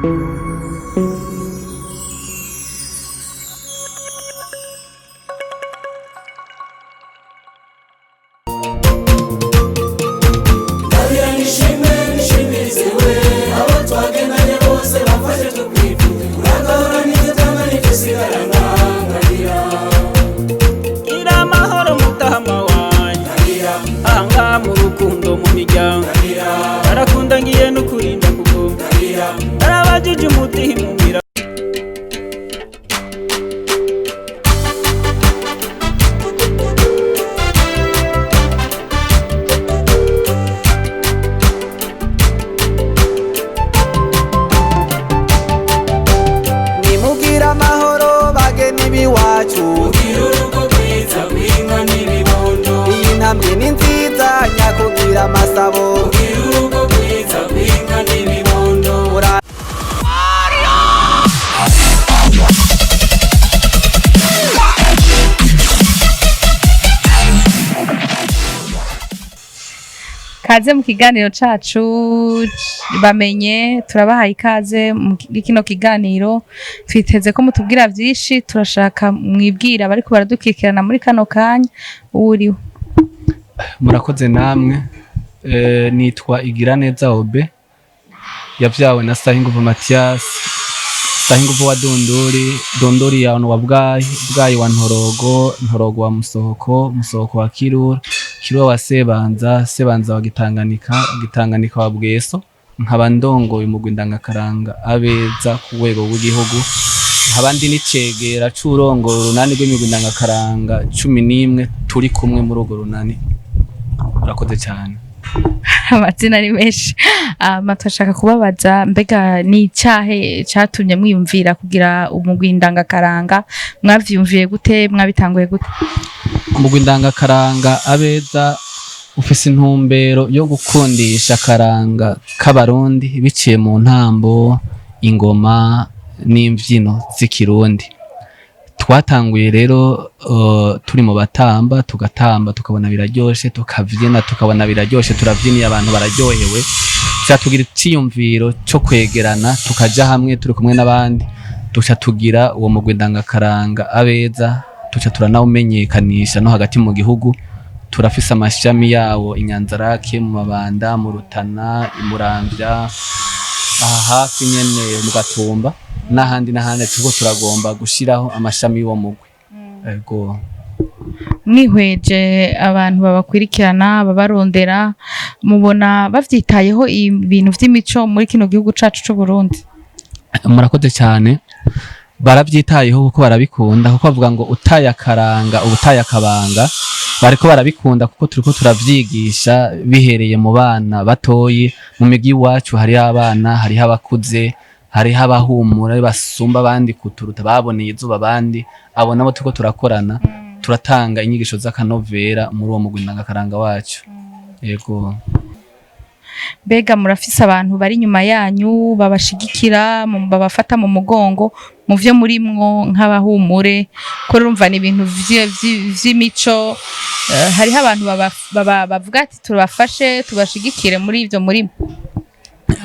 Ndabira nishime nishimirizewe abo twagendanye bose bamfashe tukwivuge uragahora n'ibyo utanga n'ibyo usigarana nkarira. Gira amahoro mutama wanjye. Nkarira. Ahangaha mu rukundo mu miryango. Nkarira. Arakunda ngiye no kurinda kuko Nkarira. arabajije umutima umira. Nimubwire amahoro bageni b'iwacu. Ugira urugo rwiza rw'inka n'ibibondo. Iyi ntambwe ni nziza nyakugira amasabo. Ugira urugo rwiza rw'inka n'ibibondo. Kaze mu kiganiro cacu bamenye, turabahaye ikaze muri kino kiganiro. Twiteze ko mutubwira vyinshi, turashaka mwibwira bariko baradukikirana muri kano kanya uwuriwe. Murakoze namwe. Nitwa Igiraneza Obe, yavyawe na Sahinguvu Mathias, Sahinguvu wa Dondori, Dondori ya wa Bwayi, Bwayi wa Ntorogo, Ntorogo wa Musohoko, Musohoko wa Kirura, Kirura wa Sebanza, Sebanza wa Gitanganika, Gitanganika wa Bweso. Nkaba ndongoye umugwi ndangakaranga Abeza ku rwego rw'igihugu, nkaba ndi n'icegera c'urongora urunani rw'imigwi ndangakaranga 11 turi kumwe muri urwo runani. Murakoze cyane. Amazina ni menshi. Turashaka kubabaza, mbega ni icahe catumye mwiyumvira kugira umugwi ndangakaranga? Mwavyiyumviye gute? Mwabitanguye gute? Umugwi ndangakaranga Abeza ufise intumbero yo gukundisha akaranga k'Abarundi biciye mu ntambo, ingoma n'imvyino z'ikirundi. Twatanguye rero turi mu batamba, tugatamba tukabona biraryoshe, tukavyina tukabona biraryoshe, turavyiniye abantu bararyohewe, tugira iciyumviro cyo kwegerana tukaja hamwe turi kumwe n'abandi, duca tugira uwo mugwi ndangakaranga Abeza, tuca turanawumenyekanisha no hagati mu gihugu. Turafise amashami yawo i Nyanzarake, mu Mabanda, mu Rutana, i Muramvya, aha hafi nyene mu Gatumba n'ahandi n'ahandi. Turiko turagomba gushiraho amashami y'uwo mugwi. Ego. Mwihweje abantu babakwirikirana, babarondera, mubona bavyitayeho ibintu vy'imico muri kino gihugu cacu c'u Burundi? Murakoze cyane. Barabyitayeho kuko barabikunda, kuko bavuga ngo utaye akaranga uba utaye akabanga. Bariko barabikunda kuko turiko turavyigisha bihereye mu bana batoyi. Mu migi iwacu hariho abana, hariho abakuze, hariho abahumura basumba abandi kuturuta, baboneye izuba abandi. Abo nabo turiko turakorana, turatanga inyigisho z'akanovera muri uwo mugwi ndangakaranga wacu. Yego. Mbega murafise abantu bari inyuma yanyu babashigikira, babafata mu mugongo mu vyo murimwo nk'abahumure? Ko urumva ni ibintu vy'imico, hariho abantu bavuga ati tubafashe tubashigikire muri ivyo murimo?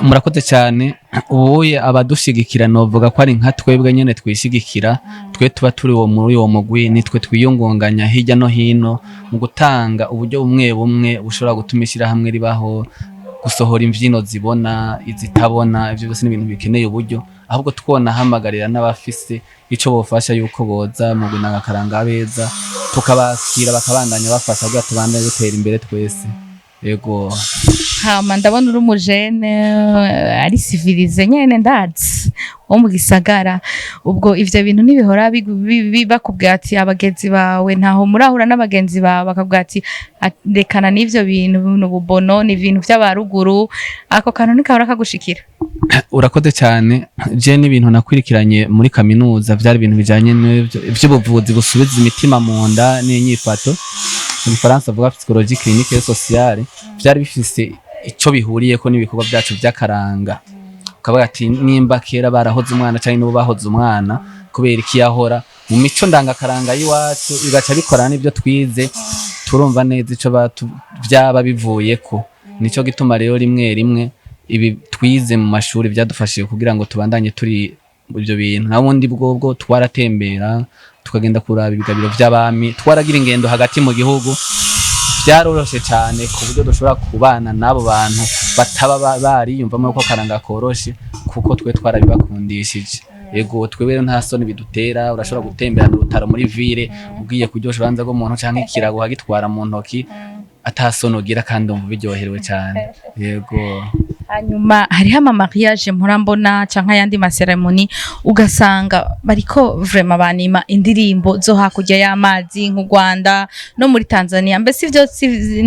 Murakoze cyane. Ubuye abadushigikira novuga ko ari nka twebwe nyene twishigikira. Twe tuba turi uwo muri uwo mugwi, nitwe twiyungunganya hirya no hino mu gutanga uburyo bumwe bumwe bushobora gutuma ishyirahamwe ribaho, gusohora imvyino zibona, izitabona. Ivyo byose ni ibintu bikeneye uburyo. Ahubwo twonahamagarira n'abafise ico bofasha yuko boza mu ndangakaranga Abeza, tukabakira bakabandanya bafasha kugira tubandanye dutera imbere twese. Yego. Hama ndabona uri umujene ari civilisé nyene, ndazi wo mu gisagara. Ubwo ivyo bintu ntibihora bakubwira ati abagenzi bawe, ntaho murahura n'abagenzi bawe bakabwira ati rekana n'ivyo bintu, n'ububono, ni ibintu vy'abaruguru? Ako kantu ntikahora kagushikira? Urakoze cyane. Je n'ibintu nakwirikiranye muri kaminuza, byari ibintu bijanye ivy'ubuvuzi busubiza imitima mu nda n'inyifato, mu gifaransa bavuga psychologie clinique et sociale. Byari bifise ico bihuriyeko n'ibikorwa byacu by'akaranga. Ukavuga ati nimba kera barahoze umwana canke n'ubu bahoze umwana, kubera iki yahora mu mico ndangakaranga y'iwacu, bigaca bikorana n'ibyo twize, turumva neza ico byaba bivuyeko. Nico gituma rero rimwe rimwe Ibi twize mu mashuri byadufashije kugira ngo tubandanye turi ibyo bintu. Na bundi bwobwo twaratembera, tukagenda kuraba ibigabiro vy'abami, twaragira ingendo hagati mu gihugu. Byaroroshe cyane ku buryo dushobora kubana n'abo bantu bataba bariyumvamo ko akaranga koroshe, kuko twe twarabibakundishije. Yego, twebwe rero nta soni bidutera. Urashobora gutemberana urutaro muri ville, ugiye kuryosha urubanza rw'umuntu, canke ikirago ukagitwara mu ntoki ata soni ugira, kandi umva biryoherewe cyane. Yego. Hanyuma hariho ama mariage mpora mbona canke ayandi ma cérémonie, ugasanga bariko vraiment banima indirimbo zo hakurya y'amazi nk'u Rwanda no muri Tanzania. Mbese ivyo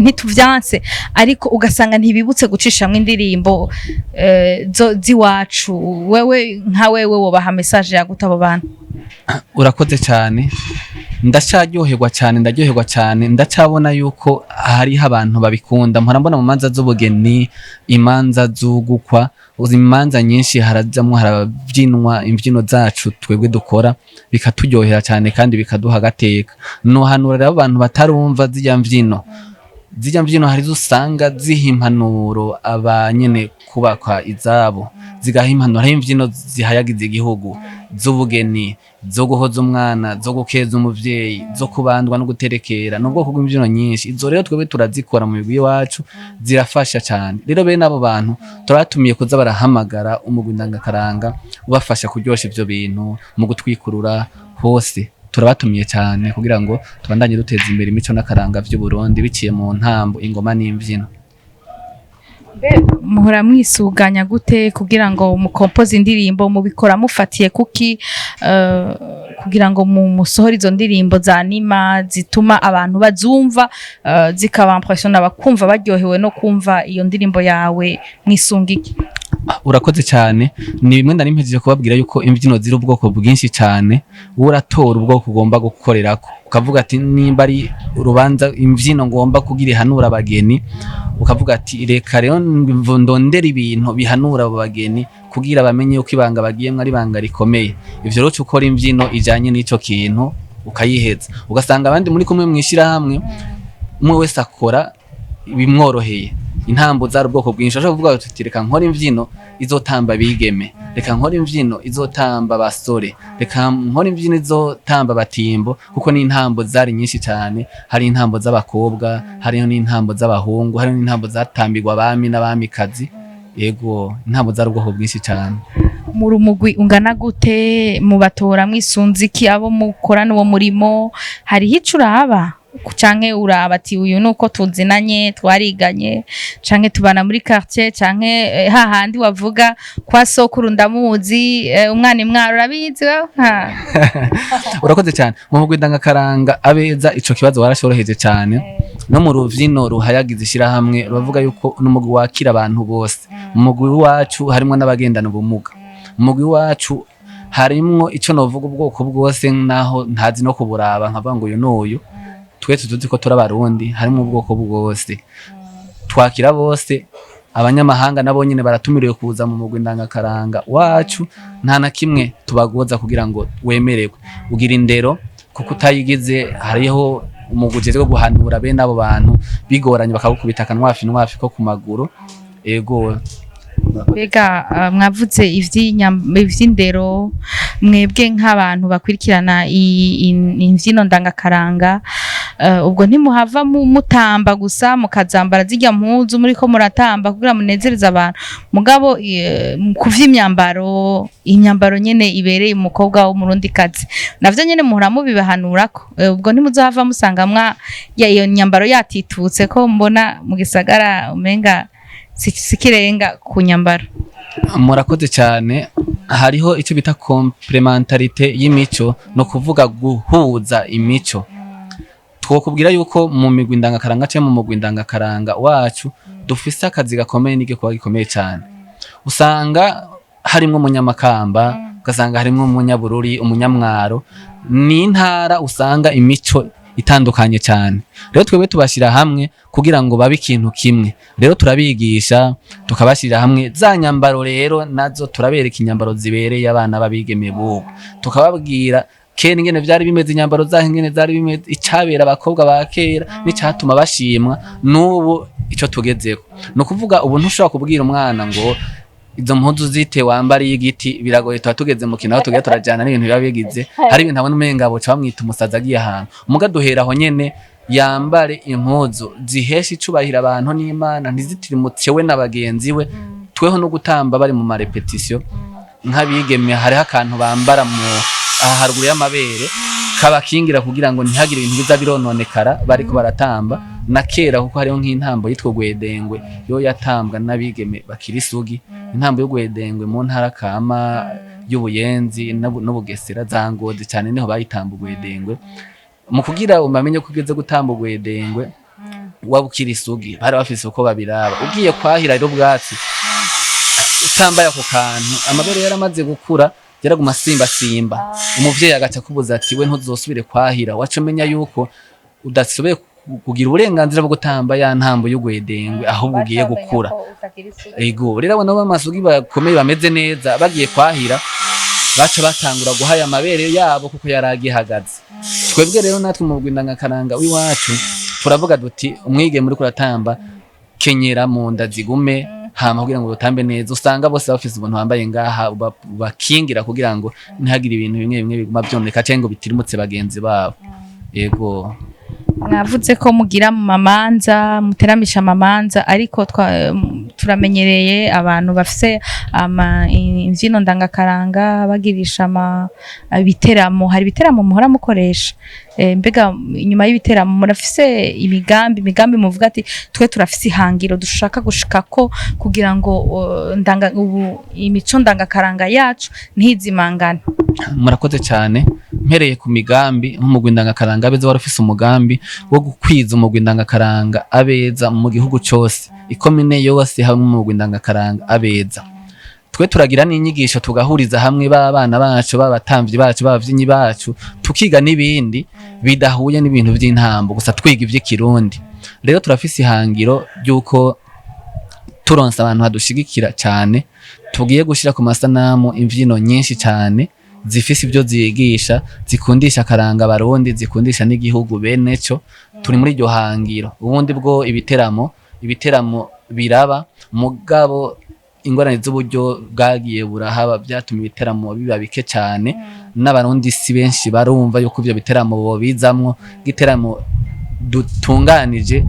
ntituvyanse, ariko ugasanga ntibibutse gucishamwo indirimbo zo ziwacu. Wewe nka wewe wobaha message yaguta abo bantu? Urakoze cyane. Ndacaryoherwa cyane, ndaryoherwa cyane, ndacabona yuko hariho abantu babikunda. Mpora mbona mu manza z'ubugeni, imanza z'ugukwa, uzi, imanza nyinshi harajamwo, harabyinwa imbyino zacu twebwe dukora, bikaturyohera cyane kandi bikaduha agateka. Nohanura rero abantu batarumva zirya mbyino. Zirya mbyino hari izo usanga ziha impanuro abanyene kubakwa izabo, zigaha impanuro. Hariho imbyino zihayagiza igihugu, z'ubugeni, zo guhoza umwana, zo gukeza umuvyeyi, zo kubandwa no guterekera, n'ubwoko bw'imbyino nyinshi. Izo rero twebwe turazikora mu migwi iwacu, zirafasha cyane. Rero bene abo bantu turabatumiye kuza barahamagara umugwi ndangakaranga ubafasha kuryosha ivyo bintu mu gutwikurura hose. Turabatumiye cyane kugira ngo tubandanye duteza imbere imico n'akaranga vy'u Burundi biciye mu ntambo, ingoma n'imvyino. Muhora mwisuganya gute kugira ngo mukompoze indirimbo? Mubikora mufatiye kuki kugira ngo musohore izo ndirimbo za nima zituma abantu bazumva, zikaba impressionna, bakumva baryohewe no kumva iyo ndirimbo yawe? Mwisunga iki? Urakoze cyane. Ni bimwe nari mpejeje kubabwira yuko imbyino ziri ubwoko bwinshi cyane. Wowe uratora ubwoko ugomba gukorerako, ukavuga ati nimba ari urubanza, imbyino ngomba kugira ihanura abageni, ukavuga ati reka rero ndondere ibintu bihanura abo bageni kugira bamenye yuko ibanga bagiyemwo ari ibanga rikomeye. Ivyo rero uca ukora imbyino ijanye n'ico kintu, ukayiheza. Ugasanga abandi muri kumwe mw'ishirahamwe, umwe wese akora bimworoheye. Intambo zari ubwoko bwinshi. Ashobora kuvuga uti reka nkore imbyino izotamba abigeme, reka nkore imbyino izotamba abasore, reka nkore imbyino izotamba abatimbo, kuko ni intambo zari nyinshi cyane. Hari intambo z'abakobwa, hariho n'intambo z'abahungu, hariho n'intambo zatambirwa abami n'abamikazi. Yego, intambo zari ubwoko bwinshi cyane. Muri umugwi ungana gute? Mubatora mwisunze iki abo mukorana uwo murimo? Hariho ico uraba, canke uraba ati uyu nuko tuzinanye, twariganye, canke tubana muri quartier, canke hahandi wavuga kwa sokuru ndamuzi, umwana imwaro urabizi wewe? Ha. Urakoze cyane. Mu mugwi ndangakaranga Abeza, ico kibazo warashoroheje cyane. No mu ruvyino ruhayagiza ishirahamwe ruravuga yuko n'umugwi wakira abantu bose. Mu mugwi wacu harimwo n'abagendana ubumuga. Mu mugwi wacu harimwo ico novuga ubwoko bwose, naho ntazi no kuburaba nkavuga ngo uyu n'uyu. Twese tuzi ko turi Abarundi, harimwo ubwoko bwose, twakira bose. Abanyamahanga nabo nyene baratumiriwe kuza mu mugwi ndangakaranga wacu. Nta na kimwe tubagoza kugira ngo wemererwe. Ugira indero, kuko utayigize hariho umugwi ujejwe guhanura bene abo bantu, bigoranye bakagukubita akanwafi nwafi ko ku maguru. Ego. Mbega mwavuze ivy'indero. Mwebwe nk'abantu bakurikirana imvyino ndangakaranga, ubwo ntimuhava mutamba gusa, mukazambara zirya mpuzu muriko muratamba kugira munezereze abantu? Mugabo ku vy'imyambaro, imyambaro nyene ibereye umukobwa w'umurundikazi, navyo nyene muhora mubibahanurako? Ubwo ntimuzohava musanga mwa ya iyo myambaro yatitutse, ko mbona mu gisagara umenga sikirenga ku nyambaro? Murakoze cyane. Hariho icyo bita complémentarité y'imico, no kuvuga guhuza imico. Twokubwira yuko mu migwi ndangakaranga cyangwa mu mugwi ndangakaranga wacu dufise akazi gakomeye n'igikorwa gikomeye cyane. Usanga harimwo umunyamakamba, ugasanga harimwo umunyabururi, umunyamwaro. Ni intara usanga imico itandukanye cyane. Rero twebwe tubashyira hamwe kugira ngo babe ikintu kimwe. Rero turabigisha, tukabashyira hamwe. Za nyambaro rero nazo turabereka inyambaro zibereye abana b'abigeme bubu, tukababwira. Kera ingene vyari bimeze, inyambaro zaho ingene zari bimeze, icabera abakobwa ba kera n'icatuma bashimwa, n'ubu ico tugezeko. Ni ukuvuga ubu ntushobora kubwira umwana ngo izo mpuzu zite wambariye igiti, biragoye. Tuba tugeze mu kintu aho tugiye turajana n'ibintu biba bigize, hari ibintu abona umenga boca bamwita umusazi agiye ahantu. Muga duhera aho nyene, yambare impuzu zihesha icubahiro abantu n'Imana, ntizitirimutse we na bagenzi we. Tweho no gutamba bari mu ma répétition, nk'abigeme hariho akantu bambara mu aha haruguru y'amabere kabakingira kugira ngo ntihagire ibintu biza birononekara bariko baratamba. Na kera kuko hariho nk'intambo yitwa gwedengwe, yo yatambwa n'abigeme bakiri isugi. Intambo y'ugwedengwe mu ntara kama y'Ubuyenzi n'Ubugesera za Ngozi cyane niho bayitamba ugwedengwe. Mu kugira umamenye ko ugeze gutamba ugwedengwe waba ukiri isugi, bari bafise uko babiraba. Ugiye kwahira rero ubwatsi utambaye ako kantu, amabere yaramaze gukura, yaraguma asimba simba, umuvyeyi agaca akubuza ati: "We ntuzosubire kwahira." Waca umenya yuko udasubiye kugira uburenganzira bwo gutamba ya ntambo y'ugwedengwe, ahubwo ugiye gukura. Ego rero abo nabo b'amasugi bakomeye bameze neza bagiye kwahira, baca batangura guhaya amabere yabo kuko yari agihagaze. Twebwe rero natwe mu rwindangakaranga w'iwacu turavuga duti: umwigeme uriko uratamba, kenyera mu nda zigume, hama kugira ngo utambe neza. Usanga bose bafise ubuntu bambaye ngaha bakingira kugira ngo ntihagire ibintu bimwe bimwe biguma vyoneka canke ngo bitirimutse bagenzi babo. Yego. Mwavuze ko mugira mu mamanza, muteramisha amamanza, ariko turamenyereye abantu bafise ama imvyino ndangakaranga bagirisha ama ibiteramo. Hari ibiteramo muhora mukoresha? Mbega inyuma y'ibiteramo murafise imigambi muvuga ati: "Twe turafise ihangiro dushaka gushikako kugira ngo ndanga ubu imico ndangakaranga yacu ntizimangane"? Murakoze cyane. Mpereye ku migambi, nk'umugwi ndangakaranga Abeza wari ufise umugambi wo gukwiza umugwi ndangakaranga Abeza mu gihugu cose, ikomine yose hamwe umugwi ndangakaranga Abeza. Twe turagira n'inyigisho, tugahuriza hamwe b'abana bacu, b'abatamvyi bacu, b'abavyinnyi bacu, tukiga n'ibindi bidahuye n'ibintu vy'intambo gusa, twiga ivy'ikirundi. Rero turafise ihangiro ry'uko turonse abantu badushigikira cyane, tugiye gushira ku masanamu imvyino nyinshi cyane zifise ibyo zigisha, zikundisha akaranga Abarundi, zikundisha n'igihugu bene co. Turi muri iryo hangiro. Ubundi bwo ibiteramo biraba, mugabo ingorane z'uburyo bwagiye burahaba byatumye ibiteramo biba bike cyane, n'Abarundi si benshi barumva yuko ivyo biteramo bobizamwo. Igiteramo dutunganije,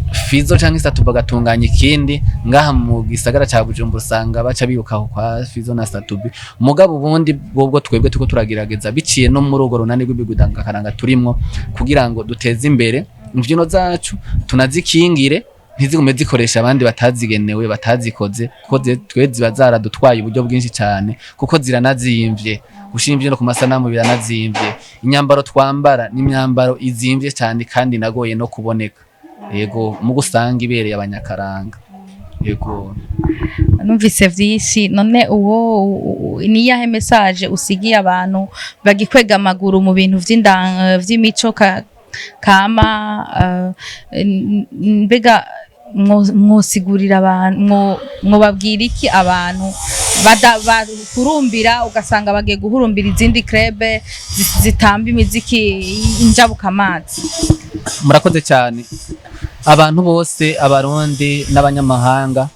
Fizo canke Satuba agatunganya ikindi ngaha mu gisagara ca Bujumbura, usanga baca biruka aho kwa Fizo na Satubi. Mugabo ubundi bwobwo twebwe turiko turagerageza biciye no muri urwo runani rw'imigwi ndangakaranga turimwo, kugira ngo duteze imbere imvyino zacu, tunazikingire ntizigume zikoresha abandi batazigenewe, batazikoze, kuko twe ziba zaradutwaye uburyo bwinshi cyane, kuko ziranazimvye. Gushira imvyino ku masanamu biranazimvye, inyambaro twambara n'imyambaro izimvye cyane kandi inagoye no kuboneka. Yego, mu gusanga ibereye abanyakaranga. Yego. Numvise vyinshi. None uwo ni iyahe message usigiye abantu bagikwega amaguru mu bintu vy'imico kama? Mbega mwosigurira abantu, mwobabwira iki abantu bahurumbira, ugasanga bagiye guhurumbira izindi club zitamba imiziki injabukamazi? Murakoze cyane. Abantu bose, Abarundi n'abanyamahanga,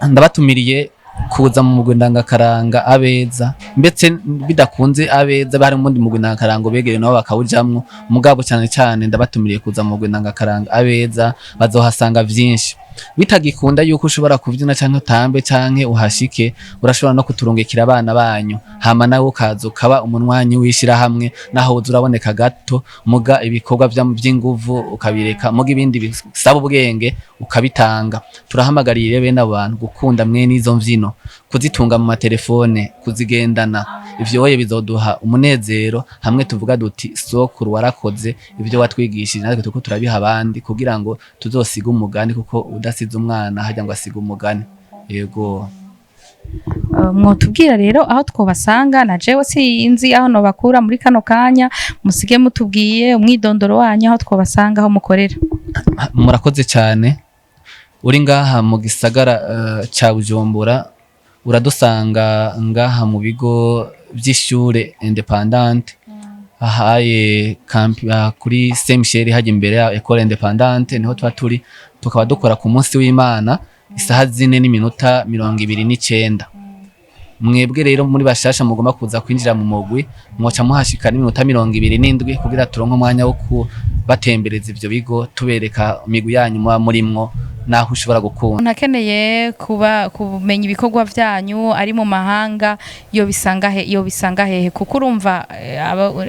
ndabatumiriye kuza mu mugwi ndangakaranga Abeza. Ndetse bidakunze Abeza, bari mu wundi mugwi ndangakaranga begereye nabo bakawujamwo, mugabo cyane cyane ndabatumiriye kuza mu mugwi ndangakaranga Abeza, bazohasanga vyinshi. Bitagikunda yuko ushobora kuvyina canke utambe canke uhashike, urashobora no kuturungikira abana banyu, hama nawe ukaza ukaba umunwanyi w'ishirahamwe, naho uza uraboneka gato, muga ibikorwa vy'inguvu ukabireka, muga ibindi bisaba ubwenge ukabitanga. Turahamagariye bene abo bantu gukunda mwene izo mvyino, kuzitunga mu matelefone, kuzigendana. Ivyo woye bizoduha umunezero hamwe tuvuga duti: "Sokuru warakoze, ivyo watwigishije natwe turiko turabiha abandi kugira ngo tuzosiga umugani", kuko udasize umwana harya ngo asiga umugani. Yego. Mwotubwira rero aho twobasanga? Na jewe sinzi aho nobakura muri kano kanya. Musige mutubwiye umwidondoro wanyu, aho twobasanga, aho mukorera. Murakoze cyane. Uri ngaha mu gisagara ca Bujumbura, uradusanga ngaha mu bigo vy'ishure Independante. Ahaye kuri Saint Michel, hajya imbere ya Ecole Indépendante, niho tuba turi. Tukaba dukora ku munsi w'Imana isaha 4:29. Mwebwe rero muri bashasha mugomba kuza kwinjira mu mugwi, mwoca muhashika n'iminota 27 kugira turonke umwanya wo kubatembereza ivyo bigo, tubereka imigwi yanyu muba murimwo naho ushobora gukunda. Umuntu akeneye kuba kumenya ibikorwa vyanyu ari mu mahanga, yo bisanga he? Yo bisanga hehe? Kuko urumva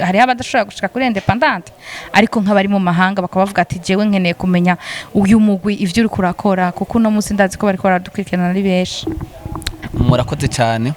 hariho abadashobora gushika kuri Indépendante, ariko nk'abari mu mahanga bakaba bavuga ati: "Jewe nkeneye kumenya uyu mugwi, ivyo uriko urakora," kuko uno munsi ndazi ko bariko baradukurikirana ari benshi. Murakoze cyane.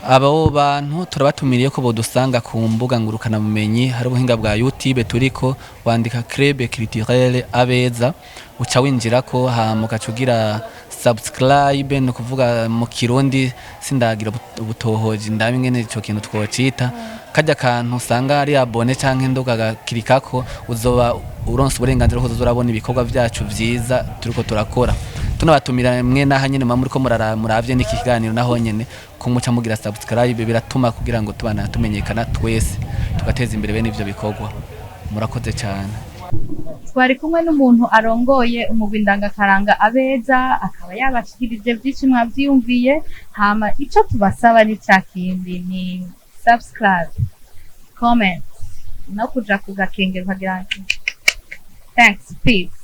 Abo bantu turabatumiriye ko bodusanga ku mbuga ngurukanabumenyi. Hari ubuhinga bwa YouTube turiko, wandika Club Culturel Abeza, uca winjirako, hama ugaca ugira subscribe. Ni ukuvuga mu Kirundi sindagira ubutohoji ndabe ingene ico kintu twocita. Karya kantu usanga ari abonner canke ndoga, gakirikako, uzoba uronse uburenganzira bwo kuzoza urabona ibikorwa vyacu vyiza turiko turakora. Tunabatumira mwe naha nyene muba muriko muravye n'iki kiganiro, naho nyene ko muca mugira subscribe, biratuma kugira ngo tubana tumenyekana twese, tugateza imbere bene ivyo bikorwa. Murakoze cyane. Twari kumwe n'umuntu arongoye umugwi ndangakaranga Abeza, akaba yabashikirije byinshi mwavyiyumviye. Hama ico tubasaba ni ca kindi, ni subscribe, comment no kuja kugakengera ukagira thanks, peace.